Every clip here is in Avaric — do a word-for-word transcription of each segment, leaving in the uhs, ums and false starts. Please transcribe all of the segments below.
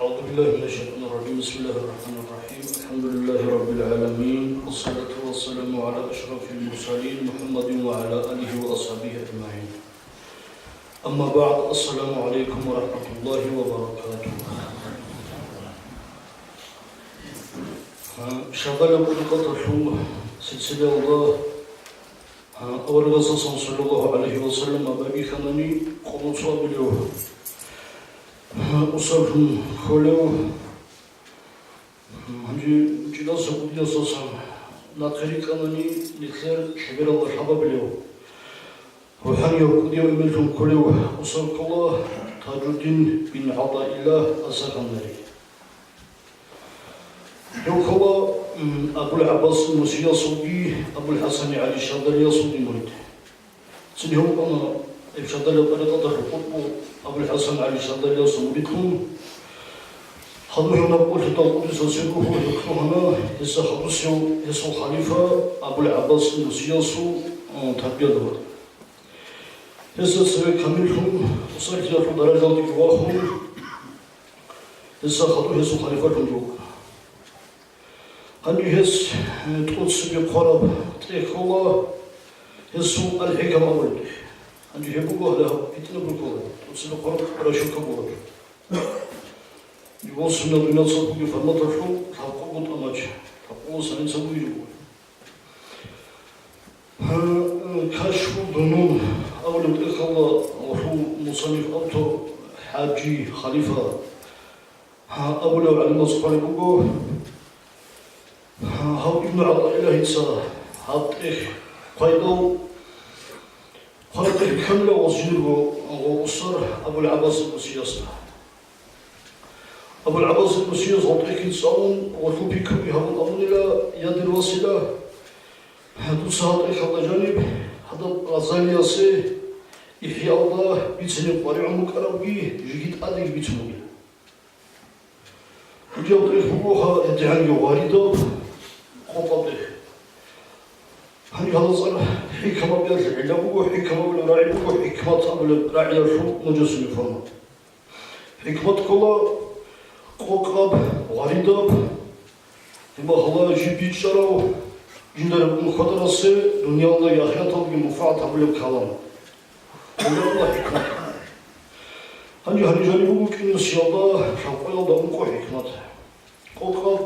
أعوذ بالله من الشيطان الرجيم. بسم الله الرحمن الرحيم. الحمد لله رب العالمين. والصلاة والسلام على أشرف المرسلين محمد وعلى آله وأصحابه أجمعين. أما بعد. السلام عليكم ورحمة الله وبركاته. Шагьдалаб тӀарикъаталъул силсилаялда, аварагасдасан саллаллагьу гӀалайгьи ва саллам абулеб бихьанани къоло цо абулев, усарлъун кколев, гьанже чӀидаса кӀудиясдасан нахъе рикӀкӀанани нилъер лъебералда лъабабилев, рухӀанияб кӀудияв эменлъун кколев усар ккола Тажуддин бин ГӀатаиллагь ас-Сакандари. Гьев ккола, м, Абул-ГӀаббас Нусиясулги АбулхӀасани ГӀали Шагьдалиясулги мурид. Цин гьев вукӀана гьеб Шагьдалияб тӀарикъаталъул къутбу АбулхӀасан ГӀали Шагьдалиясул муридлъун. Гьанив гьев наб къулъидал къуддиса сирругьу гьев лъугьана, гьесда хадусев гьесул халифа Абул-ГӀаббас Нусиясул, м, тарбиялда вукӀана. Гьесда цеве камиллъун, усарлъиялъул даражалдеги вахун, гьесда хадур гьесул халифалъун вукӀана. Гьанив гьес, э, тӀоцебе хъвараб тӀехь ккола, гьесул Ал-ХӀикам абулеб тӀехь. Гьанив гьеб буго гьале гьаб битӀараб ккола, тӀоцебе хъвараб рашука буго. Дибосунаб дунял цо бугеб форматалъул лъабкъого тӀамач, лъабкъого страница бугеб буго. Гьа, Кашфу Дунун абулеб тӀехьалда гьелъул мусанниф, автор ХӀажи Халифа, гьа, абулев гӀалимас хъвалеб буго. Гьа, гьав Ибну ГӀатаиллагьица гьаб тӀехь хъвайдал, хъвараб тӀехь камилав гъоз жиндирго гъов усар Абул-ГӀаббас Нусиясда. Абул-ГӀаббас Нусияс гьал тӀехьги цӀалун, гьелъул пикруги гьабун абунила: я дир васила, дуца гьал тӀехьалда жаниб гьадаб Гъазалиясе ИхӀяалда бицинеб къваригӀун букӀарабги жеги тӀадеги бицун бугила. Гьеб тӀехь буго гьа гьедигӀанги гъваридаб къокъаб тӀехь. Гьаниб гьалда цӀар ХӀикам абиялъе гӀилла буго, ХӀикам абулеб рагӀи буго, хӀикмат абулеб рагӀиялъул нужасулеб форма. ХӀикмат ккола къокъаб, гъваридаб, гьеб гьалда жиб бичӀчӀарав, жинда рекъон хьвадарасе дуниялдаги ахираталдаги мунфагӀат гьабулеб калам. Гьеб ккола хӀикмат. Гьанже гьаниб жаниб буго кӀинусиялда, лъабкъоялда ункъо хӀикмат. Къокъаб,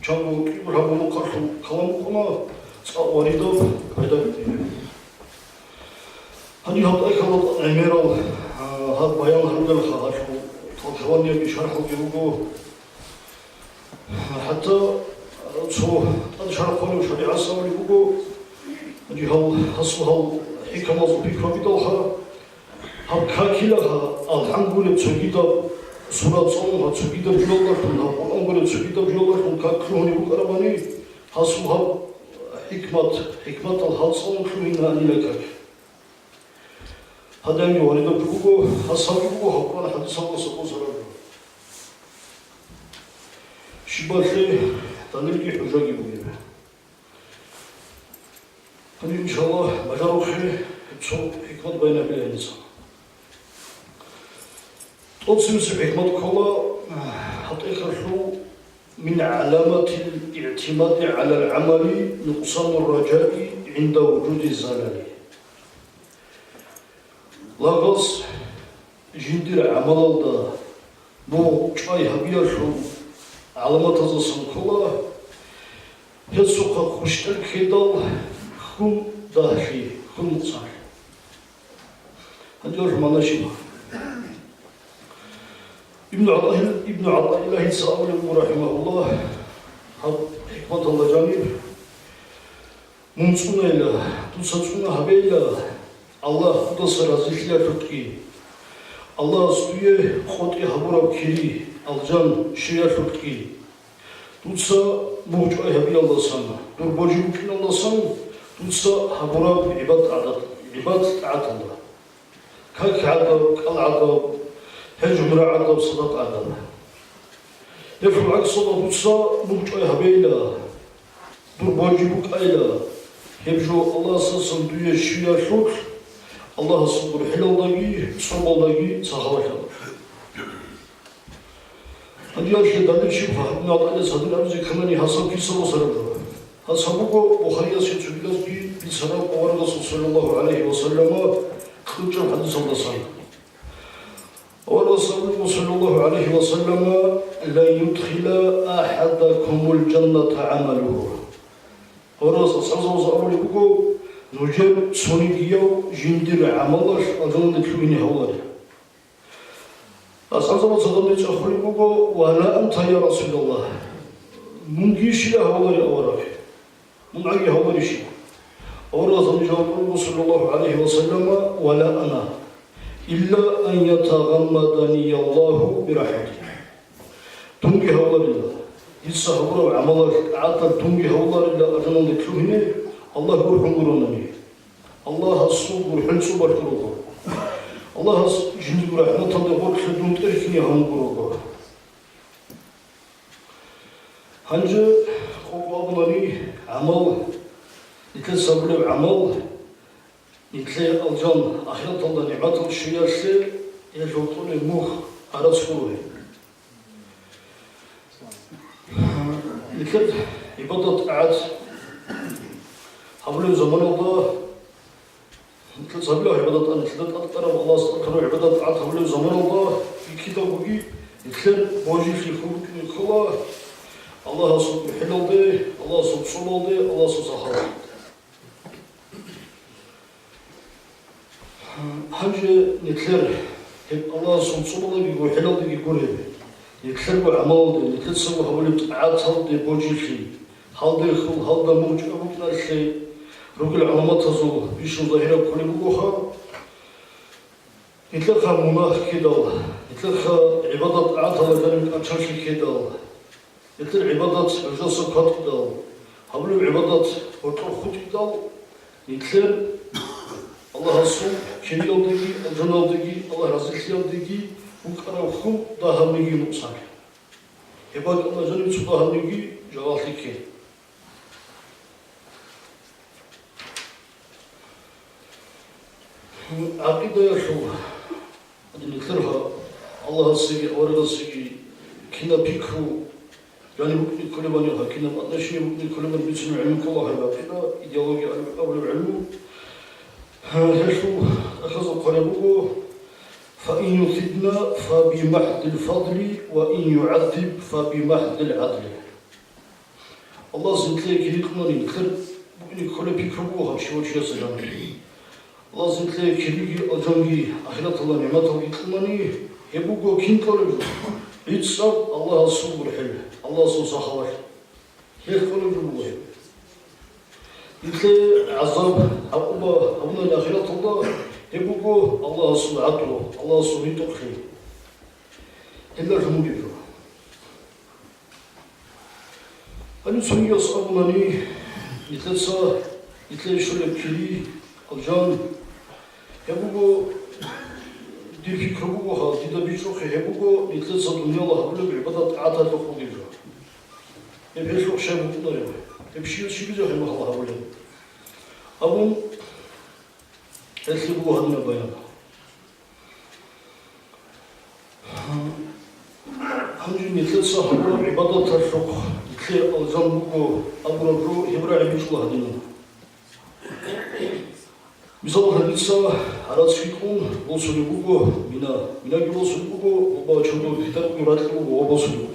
чанго кӀиго-лъабго нухалъул калам букӀуна, цӀакъ гъваридаб, пайда букӀине. Гьаниб гьаб тӀахьалда гӀемерал, а, гьаб баян гьарулелха гьалъул, толкование, шархӀалги руго. ХӀатта цо тӀад шархӀ гьабулев шаригӀатас абулеб буго, гьаниб гьал, гьасул гьал хӀикамазул пикру гьабидалха, гьаб какила гьа, АлхӀам гуреб цогидаб сура цӀалун, гьаб цогидаб жоялдалъун, гьаб Къуръан гуреб цогидаб жоялдалъун как лъугьунеб букӀарабани, гьасул гьаб хӀикмат, хӀикматал гьал цӀалун лъугьинаанила как. Гьадинги гъваридаб жо буго, гьас гьабги буго гьаб Къуръан хӀадисалдаса босараб жо. Щибалъе далилги хӀужаги бугеб. Гьаниб, иншаллагь, бажарухъе цо хӀикмат баян гьабила гьениса. ТӀоцебесеб хӀикмат ккола, гьаб тӀехьалъул: من علامات الاعتماد على العمل نقصان الرجاء عند وجود الزلل. Лагъас жиндир гӀамалалда мугъ чӀвай гьабиялъул гӀаламатаздасан ккола гьесухъа хущтӀер ккедал хьул дагьлъи, хьул нукъсанлъи. Гьанже гьелъул магӀна щиб? Ибну ГӀатаил-, Ибну ГӀатаиллагьица абулеб буго, рахӀимагьуллагь, гьаб хӀикматалда жаниб: мун цӀунайила, дуца цӀуна гьабейила, Аллагь дудаса разилъиялъулъги, Аллагьас дуе къотӀи гьабураб кири, алжан, щвеялъулъги, дуца мугъ чӀвай гьабиялдасан, дур божи букӀиналдасан дуца гьабураб гӀибад-тӀагӀат-, гӀибадат-тӀагӀаталда, как гӀадаб, кӀал гӀадаб, гьеж-гӀумра гӀадаб, садакъа гӀадаб. Гьелъул гӀаксалда дуца мугъ чӀвай гьабейила, дур божи букӀайила, гьеб жо Аллагьасдасан дуе щвеялъулъ, Аллагьасул гурхӀелалдаги цӀобалдаги сахавалъа. Гьанже гьалъие далил щиб? Ибн ГӀатаилла цадир абизе кканани гьасаб киса босараб жо. Гьасаб буго Бухариясги цогидазги бицараб аварагасул саллаллагьу гӀалайгьи ва саллама кьучӀаб хӀадисалдасан. Аварагас абун буго саллаллагьу гӀалайгьи ва саллама: «Лан юдхила ахӀадакумул жанната гӀамалугьу». Аварагас асхӀабзабазе абулеб буго: «Нужер цонигияв жиндир гӀамалалъ алжаналде лъугьине гьавуларила». АсхӀабзабаз гьадамде цӀехолеб буго: «Ва ла анта, я Расулаллагь? Мунги щила гьавуларев, авараг? Мун гӀаги гьавуларищ?» Аварагас гьанже жаваб кьураб буго, саллаллагьу гӀалайгьи ва саллама: «Ва ла ана, илла ан ятагъаммаданияллагьу бирахӀматигьи». Дунги гьавуларила, дица гьабураб гӀамалалъ тӀагӀаталъ дунги гьавуларила алжаналде лъугьине, Аллагь гурхӀун гуронани. Аллагьасул гурхӀел цӀубалъ гурого. Аллагьас жиндирго рахӀматалде гъорлъе дун тӀерхьине гьанун гурого. Гьанже къокъ абунани, гӀамал, нилъер сабулеб гӀамал, нилъее алжан ахираталда нигӀматал щвеялъе, гьелъул кьолеб мухь гьарац гуро. Нилъер гӀибадат-тӀагӀат гьабулеб заманалда, нилъер гьабулеб гӀибадат-тӀагӀат, нилъеда тӀадкъараб Аллагьас тӀадкъараб гӀибадат-тӀагӀат гьабулеб заманалда, кидаб буги, нилъер божилъи хьул букӀине ккола Аллагьасул гурхӀелалде, Аллагьасул цӀобалде, Аллагьасул сахаваталде. Гьанже нилъер гьеб Аллагьасул цӀобалдеги гурхӀелалдеги гуреб, нилъерго гӀамалалде, нилъецаго гьабулеб тӀагӀаталде божилъи, гьалде хьул, гьалда мугъ чӀвай букӀиналъе ругел гӀаламатазул бищун загьираб кколеб бугоха. Нилъехъа мунагь ккедал, нилъехъа гӀибадат-тӀагӀаталда жаниб кӀанчалъи ккедал, нилъер гӀибадат нужаса кватӀидал, гьабулеб гӀибадат гьоркьоб хутӀидал, нилъер Аллагьасул кириялдеги, алжаналдеги, Аллагь разилъиялдеги букӀараб хьул дагьабниги нукъсан. Гьеб бакӀалда жаниб цо дагьабниги жагьлъи ккей. ГӀакъидаялъул, гьадин, нилъер гьа Аллагьасеги аварагасеги кинаб пикру жаниб букӀине кколебани, гьа кинаб отношение букӀине кколебани бицунеб гӀилму ккола гьаб гӀакъида, идеология абулеб гӀилму. Гьелъул тӀахьазда хъвалеб буго: «Фаин юсибна, фабимахӀдил фадли, ва ин югӀаззиб, фабимахӀдил гӀадли». Аллагьас нилъее кири кьунани, нилъер букӀине кколеб пикру буго гьаб щивав чиясда жаниб. Аллагьас нилъее кириги, алжанги, ахираталда нигӀматалги кьунани, гьеб буго кин кьолеб жо? ГӀицӀаб Аллагьасул гурхӀел, Аллагьасул сахават. Гьелъ кьолеб жо буго гьеб. Нилъее гӀазаб, гӀакъуба гьабунани ахираталда, гьеб буго Аллагьасул гӀадлу, Аллагьасул ритӀухълъи. Гьелда лъун бугеб жо. Гьанив цониги абунани, нилъеца, нилъее щолеб кири, алжан, гьеб буго, дир пикру буго гьал, дида бичӀчӀухъе, гьеб буго нилъеца дунияла гьабулеб гӀибадат-тӀагӀаталъухъ бугеб жо. Гьеб гьелъухъ щай букӀунареб? Гьеб щив-, щибизе гьеб гьал гьабулеб? Абун, гьелъие буго гьадинаб баян. Гьанже нилъеца гьабураб гӀибадаталъухъ нилъее алжан буго абураб жо гьеб рагӀи бичӀчӀула гьадинаб. Мисал, гьабица гӀарацги кьун босулеб буго мина, минаги босулеб буго, ва чордо китабги ракьулеб буго ва босулеб буго.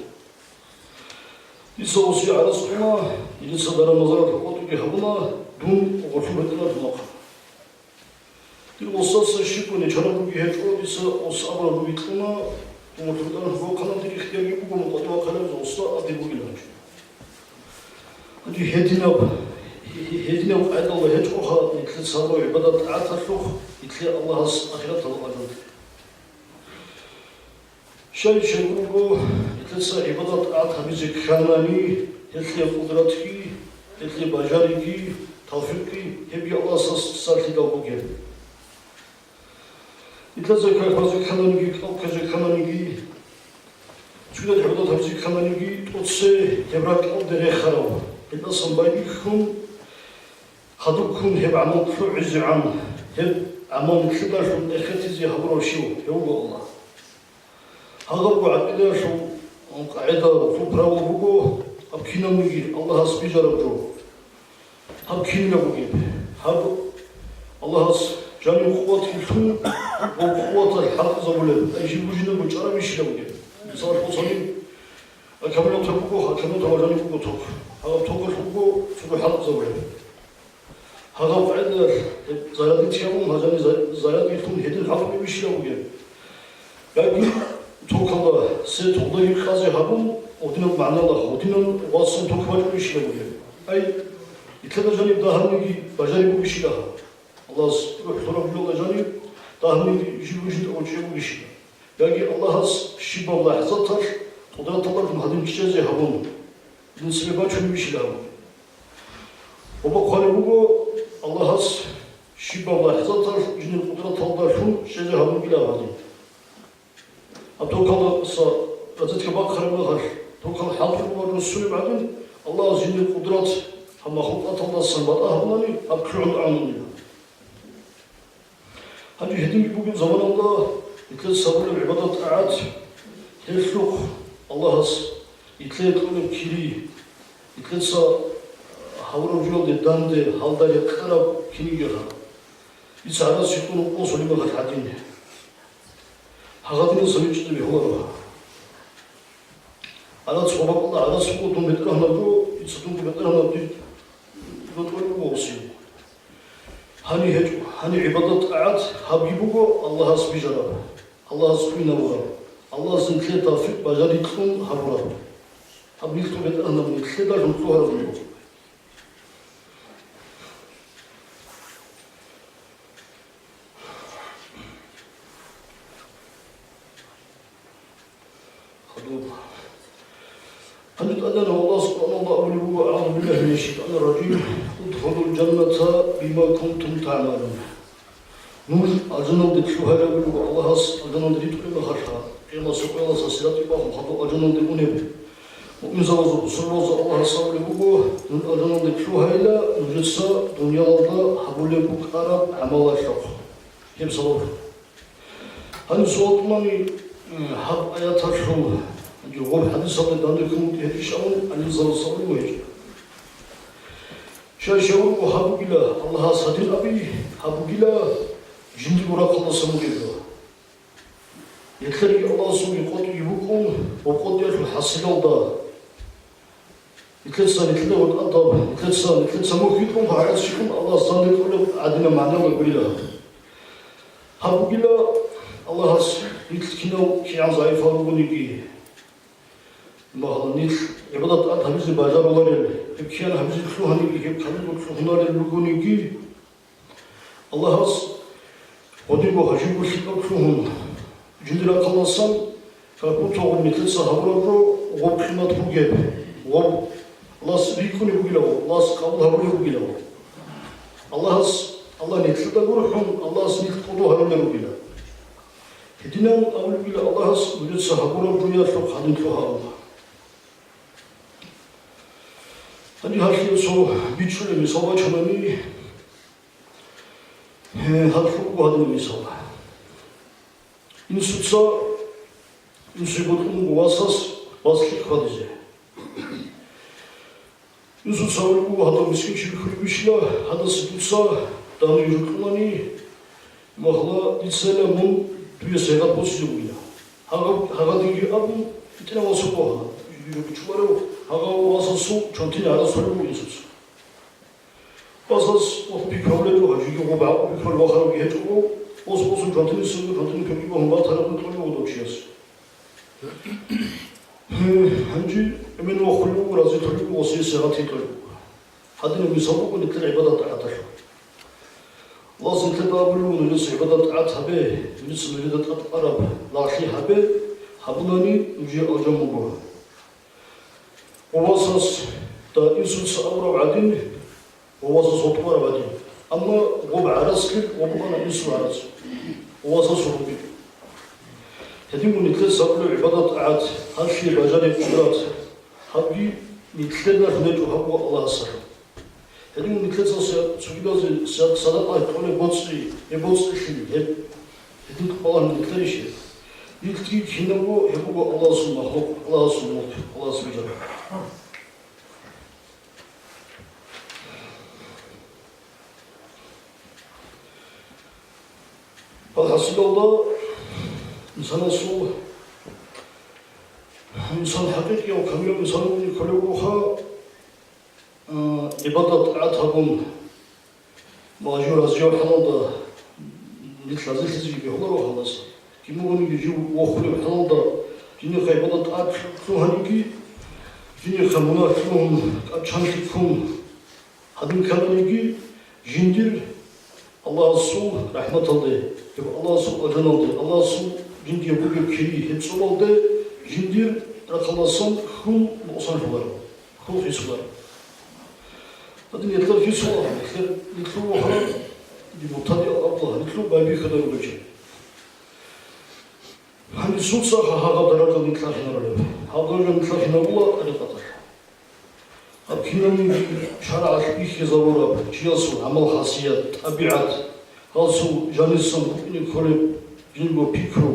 Дица гъосие гӀарац кьуна, дица даран-базаралъухъ къотӀиги гьабуна, дун гъолъул гьитӀинаб махъ. Дир устаца щибго нечараб буги гьечӀо, дица ус абураб буги кьуна, дун гъолъул гьитӀинаб бахъана, дир ихтиярги буго мун къотӀи вахъараб, уста аб дир бугилан. Гьанже гьединаб, гьединаб къайдалда гьечӀоха нилъеца гьабураб гӀибадат-тӀагӀаталъухъ нилъее Аллагьас ахираталда алжан. Щай-щай гурого, нилъеца гӀибадат-тӀагӀат гьабизе кканани, гьелъие къудратги, гьелъие бажариги, тавфикъги гьебги Аллагьасдаса лъидал бугеб. Нилъеца как базе ккананиги, кӀал ккезе ккананиги, цогидал гӀибадат гьабизе ккананиги, тӀоце гьеб ракьалде рехарав, гьелдасан байбихьун, хадубккун гьеб гӀамал лъугӀизегӀан, гьеб гӀамал нилъидалъун эхетизе гьабурав щив, гьев вуго Аллагь. Гьагъабго гӀакъидаялъул КъагӀида, цо правило буго, гьаб кинабниги Аллагьас бижараб жо. Гьаб кинаб бугеб? Гьаб Аллагьас жаниб къуват лъун, гьаб къуваталъ хӀалтӀизабулеб, ай жиб бужинаб бучӀарабищила бугеб? Мисалалъе босани, камилатаб буго, камилатаб жаниб буго ток. Гьаб токалъ буго цо хӀалтӀизабулеб. Гьагъаб къагӀидалъ гьеб зарядить гьабун, гьажани за-, зарядилъун гьедин хӀалтӀулебищила бугеб? Яги токалда се тогдаги къазе гьабун, гьединаб магӀнала, гьединан вацун ток бачӀунищила бугеб? Ай, нилъеда жаниб дагьабниги бажари бугищила гьаб? Аллагьас рухӀ лъураб жо жаниб дагьабниги жиб-жиб тӀокӀчӀеб бугищила? Яги Аллагьас щибаб лахӀзаталъ къудраталда гьадин чӀезе гьабун, гьадин цебе бачунебищила гьаб? Ва бахъулеб буго, Аллагьас щибаб лахӀзаталъ жиндир къудраталдалъун чӀезе гьабунгила гьадин. Гьаб токалдаса розетка бахъараб мехалъ, токал хӀалтӀулеб ва руссунеб гӀадин, Аллагьас жиндир къудрат гьаб махлукъаталдасан батӀа гьабунани, гьаб лъугӀун тӀагӀунанила. Гьанже гьединги бугеб заманалда нилъеца гьабулеб гӀибадат-тӀагӀат, гьелъухъ Аллагьас нилъее кьолеб кири, нилъеца гьабураб жоялде данде, гьалда рекъараб кинигиха. Дица гӀарац щиб кьун вукӀун сулеб мехалъ гьадин. Гьагъадинаса вичӀчӀизе бегьуларо. ГӀарац ва бакӀалда гӀарац буго дун бетӀергьанаб жо, дица дунго бетӀергьанаб дир рокьулеб буго гьесие. Гьаниб гьечӀо, гьаниб гӀибадат-тӀагӀат гьабги буго Аллагьас бижараб, Аллагьас квинабураб, Аллагьас нилъее тавфикъ бажари кьун гьабураб. Гьаб нилъго бетӀергьанаб нилъеда лъугьараб буго. Гьанже тӀадегӀанав Аллагьас Къуръаналда абулеб буго: «أعوذ بالله من الشيطان الرجيم. ادخلوا الجنة بما كنتم تعملون». Нуж алжаналде лъугьайилан абулеб буго Аллагьас, алжаналде ритӀулеб мехалъ, къиямасеб къоялъ сиратги бахун хадуб алжаналде унеб. Муъминзабазул, бусурбабазул Аллагьас абулеб буго: «Нуж алжаналде лъугьайила нужеца дуниялалда гьабулеб букӀараб гӀамалалъухъ». Гьеб сабаблъун. Гьаниб суал кьунани, м, гьаб аяталъул, гьанже гьаб хӀадисалда данде ккун гьечӀищ абун, гьаниб заман сабру гьечӀо. Щай-щай вуго гьаб бугила, Аллагьас гьадин аби, гьаб бугила жиндирго рахъалдаса бугеб жо. Нилъедаги Аллагьасулги къотӀиги букӀун, ва къотӀиялъул хӀасилалда Нилъеца, нилъеда гьоркьоб, нилъеца, нилъеца мухь битӀун гьарас чӀун Аллагьас данде кьолеб гӀадинаб магӀнала гурила. Гьаб бугила Аллагьас нилъ кинав кигӀан загӀипал ругониги, магьа нилъ гӀибадат-тӀагӀат гьабизе бажаруларел, гьеб кигӀан гьабизе лъугьаниги, гьеб кигӀан лъугьунарел ругониги, Аллагьас гьодинго гьажибго лъикӀаб лъугьун, жиндир рахъалдасан, как будто гъоб нилъеца гьабураб жо гъоб къимат бугеб, гъоб Аллагьас рикӀкӀунеб бугилан, Аллагьас къабул гьабулеб бугилан. Аллагьас, Аллагь нилъеда гурхӀун, Аллагьас нилъ кӀодо гьарулел ругила. Гьединан абулеб бугила Аллагьас нужеца гьабураб жоялъухъ гьадин лъугьа. Гьанже гьалъие цо бичӀчӀулеб мисал бачунани, Гье, гьаб лъугьун гьадинаб мисал. Инсуца, инсуе бокьун буго васас вас лъикӀ хьвадизе. Инсуца абулеб буго гьадав мискин чи бихьулебищила, гьадаса дуца данде жо кьунани, магьа дицайилан мун дуе сайгъат босизе бугила. Гьагъа-, гьагъадинги абун, итӀинаб вас вуго гьагъа, жо бичӀчӀуларев, гьагъав васасул чонтин гӀарац гьарулеб буго инсуца. Васас ус пикру гьабулеб буго, жиги гъоб гӀакъуби кколеб вахарабги гьечӀого, ус босун чвантинисего, чвантинихъего багьун батараб кьолеб буго дов чияс. Гьанже эмен вахулеб буго, разилъулеб буго, васие сайгъат гьитӀулеб буго. Гьадинаб мисал буго нилъер гӀибадат-тӀагӀаталъул. Аллагьас нилъеда абулеб буго, нужеца гӀибадат-тӀагӀат гьабе, нужеца нужеда тӀадкъараб лагълъи гьабе, гьабунани нужее алжан буго. Ва васасда инсуца абураб гӀадин, ва васас гъотӀ бараб гӀадин. Амма гъоб гӀарац лъил ва букӀана инсул гӀарац. Ва васас гъотӀ букӀана. Гьединго нилъеца гьабулеб гӀибадат-тӀагӀат, гьалъие бажариб къудрат, гьабги нилъеда гьунечӀо гьабуа Аллагьасда. Гьедин нилъеца цогидазе сад-, садакъа кьолеб боцӀи, гьеб боцӀилъи, гьеб, гьедин балагьун нилъерищ гьеб? Илъги кинабго гьеб буго Аллагьасул махлукъ, Аллагьасул мулк, Аллагьасул жал. ХӀасилалда инсанасул, инсан хӀакъикъияв камилав инсан вугин кколев вуха, а, гӀибадат-тӀагӀат гьабун, ва жив разияв хӀалалда, нилъ разилъизеги бегьуларо гьалас. Кин бугониги жив вохулев хӀалалда, жинехъа гӀибадат-тӀагӀат лъугьаниги, жинехъа мунагь лъугьун, кӀачанлъи ккун, гьадин ккананиги, жиндир Аллагьасул рахӀматалде, Аллагьасул алжаналде, Аллагьасул жиндие бугеб кири гьеб цӀолалде жиндир рахъалдасан хьул нукъсанлъуларо, хьул хисуларо. Гьадин нилъер хисула, нилъер, нилъул вахъа депутат абула, нилъул байбихьуда ругел чи. Гьанисуца гьагъаб даражал нилъ ахинарулеб? Гьаб даражал нилъ ахинабула тӀарикъаталъ. Гьаб кинабниги шаргӀалъ бихьизабураб чиясул гӀамал-хасият, тӀабигӀат, гьасул жанисан букӀине кколеб жинго пикру.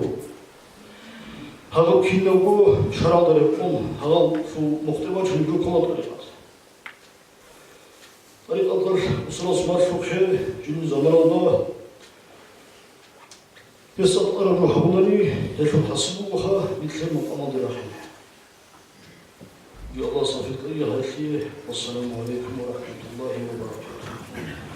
Гьаб кинабго шаргӀалда рекъон, гьалалъул мухтӀи бачун жо ккола тӀарикъат. ТӀарикъаталъ усалас малъухъе жинда заманалда гьес аб-, араб гьабунани, гьелъул хӀасил бугоха нилъер макъамалде рахине. Аллагьас тавфикъ кьеги гьелъие. Вассаламу гӀалайкум ва рахӀматуллагьи ва баракатугьу.